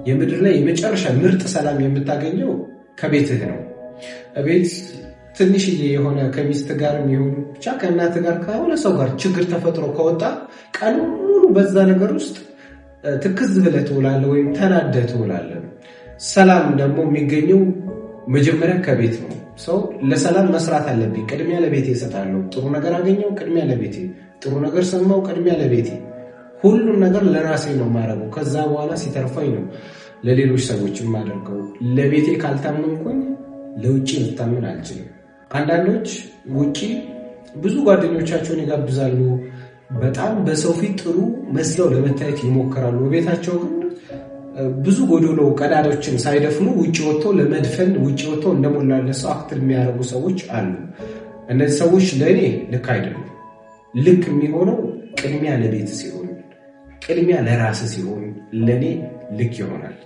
የምድር ላይ የመጨረሻ ምርጥ ሰላም የምታገኘው ከቤትህ ነው። ቤት ትንሽዬ የሆነ ከሚስት ጋር የሚሆን ብቻ ከእናት ጋር ከሆነ ሰው ጋር ችግር ተፈጥሮ ከወጣ ቀን ሙሉ በዛ ነገር ውስጥ ትክዝ ብለህ ትውላለህ ወይም ተናደህ ትውላለህ። ሰላም ደግሞ የሚገኘው መጀመሪያ ከቤት ነው። ሰው ለሰላም መስራት አለብኝ። ቅድሚያ ለቤቴ እሰጣለሁ። ጥሩ ነገር አገኘው፣ ቅድሚያ ለቤቴ። ጥሩ ነገር ሰማው፣ ቅድሚያ ለቤቴ። ሁሉን ነገር ለራሴ ነው የማደርገው። ከዛ በኋላ ሲተርፈኝ ነው ለሌሎች ሰዎች የማደርገው። ለቤቴ ካልታመንኩኝ ለውጭ ልታመን አልችልም። አንዳንዶች ውጪ ብዙ ጓደኞቻቸውን ይጋብዛሉ። በጣም በሰው ፊት ጥሩ መስለው ለመታየት ይሞክራሉ። ቤታቸው ግን ብዙ ጎዶሎ ቀዳዳዎችን ሳይደፍኑ ውጭ ወጥተው ለመድፈን ውጭ ወጥተው እንደሞላለ ሰው አክት የሚያደርጉ ሰዎች አሉ። እነዚህ ሰዎች ለእኔ ልክ አይደሉም። ልክ የሚሆነው ቅድሚያ ለቤት ሲሆን፣ ቅድሚያ ለራስ ሲሆን ለእኔ ልክ ይሆናል።